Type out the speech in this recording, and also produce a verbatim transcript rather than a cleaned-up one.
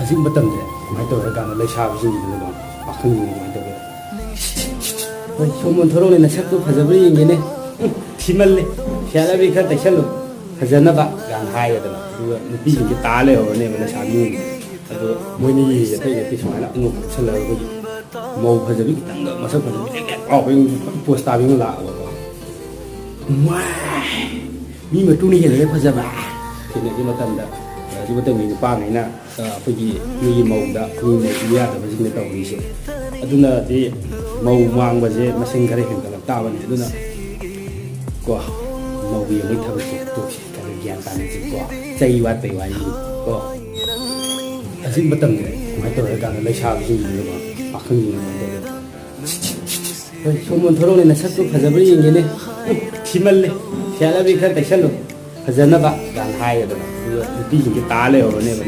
ꯍꯧꯖꯤꯛ ꯃꯇꯝꯁꯦ ꯀꯃꯥꯏꯅ ꯇꯧꯔꯦ ꯍꯥꯏ ꯀꯥꯟꯗ, ꯂꯩꯁꯥꯕꯤꯁꯤꯡꯁꯤꯅꯀꯣ, ꯄꯥꯈꯪꯁꯤꯡꯁꯦ ꯀꯃꯥꯏꯅ ꯇꯧꯒꯦ? "ꯍꯣꯏ, ꯁꯣꯃꯣꯟ ꯊꯣꯔꯛꯅꯦ, ꯅꯁꯛꯇꯨ ꯐꯖꯕ꯭ꯔꯥ ꯌꯦꯡꯒꯦꯅꯦ꯫ ꯎꯝ, ꯊꯤꯃꯜꯂꯦ, ꯐꯤꯌꯥꯔ ꯂꯚꯂꯤ ꯈꯔ ꯇꯩꯁꯜꯂꯨ, ꯐꯖꯅꯕ" ꯀꯥꯏꯅ ꯍꯥꯏꯔꯦꯗꯅ꯫ ꯑꯗꯨꯒ ꯅꯨꯄꯤꯁꯤꯡꯁꯦ ꯇꯥ ꯂꯩꯍꯧꯔꯅꯦꯕ, ꯂꯩꯁꯥꯕꯤꯁꯤꯡꯁꯦ꯫ ꯑꯗꯣ ꯃꯣꯏꯅ ꯌꯦꯡꯉꯤꯁꯦ ꯑꯇꯩ ꯅꯠꯇꯦ, ꯁꯨꯃꯥꯏꯅ ꯑꯉꯧꯕ ꯎꯞꯁꯜꯂꯒ ꯑꯩꯈꯣꯏꯒꯤ ꯃꯧ ꯐꯖꯕꯤ ꯈꯤꯇꯪꯒ ꯃꯁꯛ ꯐꯖꯕꯤ ꯂꯦꯛ ꯂꯦꯛ ꯂꯥꯎꯕꯤ ꯄꯣꯁ ꯇꯥꯕꯤ ꯑꯃ ꯂꯥꯛꯑꯕꯀꯣ꯫ ꯃꯥꯏ! ꯃꯤ ꯃꯇꯨꯅ ꯍꯦꯜꯂꯦ ꯐꯖꯕ꯫ ꯊꯦꯡꯅꯈꯤꯕ ꯃꯇꯝꯗ, ꯍꯧꯖꯤꯛ ꯃꯇꯝꯒꯤ ꯅꯨꯄꯥꯉꯩꯅ, ꯑ, ꯑꯩꯈꯣꯏꯒꯤ ꯃꯤꯒꯤ ꯃꯧꯗ ꯃꯤ ꯃꯧ ꯄꯤꯕ ꯌꯥꯗꯕꯁꯤꯡꯅ ꯇꯧꯔꯤꯁꯦ꯫ ꯑꯗꯨꯅꯗꯤ ꯃꯧ ꯃꯥꯡꯕꯁꯦ ꯃꯁꯤꯡ ꯈꯔ ꯍꯦꯟꯒꯠꯂꯛ ꯇꯥꯕꯅꯤ꯫ ꯑꯗꯨꯅ ꯀꯣ, ꯃꯧ ꯌꯦꯡꯕꯒꯤ ꯊꯕꯛꯁꯦ ꯇꯣꯛꯁꯤ, ꯈꯔ ꯒ꯭ꯌꯥꯟ ꯇꯥꯅꯁꯤ ꯀꯣ꯫ ꯆꯩ ꯋꯥꯠꯄꯩ ꯋꯥꯔꯤꯅꯤ ꯀꯣ꯫ ꯍꯧꯖꯤꯛ ꯃꯇꯝꯗ ꯀꯃꯥꯏꯅ ꯇꯧꯔꯦ ꯍꯥꯏ ꯀꯥꯟꯗ, ꯂꯩꯁꯥꯕꯤꯁꯤꯡꯁꯤꯅꯀꯣ, ꯄꯥꯈꯪꯁꯤꯡꯅ ꯀꯃꯥꯏꯅ ꯇꯧꯒꯦ? "ꯍꯣꯏ, ꯁꯣꯃꯣꯟ ꯊꯣꯔꯛꯅꯦ, ꯅꯁꯛꯇꯨ ꯐꯖꯕ꯭ꯔꯥ ꯌꯦꯡꯒꯦꯅꯦ꯫ ꯎꯝ, ꯊꯤꯃꯜꯂꯦ, ꯐꯤꯌꯥꯔ ꯂꯚꯂꯤ ꯈꯔ ꯇꯩꯁꯜꯂꯨ, ꯐꯖꯅꯕ" ꯀꯥꯏꯅ ꯍꯥꯏꯔꯦꯗꯅ꯫ ꯑꯗꯨꯒ ꯅꯨꯄꯤꯁꯤꯡꯁꯦ ꯇꯥ ꯂꯩꯍꯧꯔꯅꯦꯕ,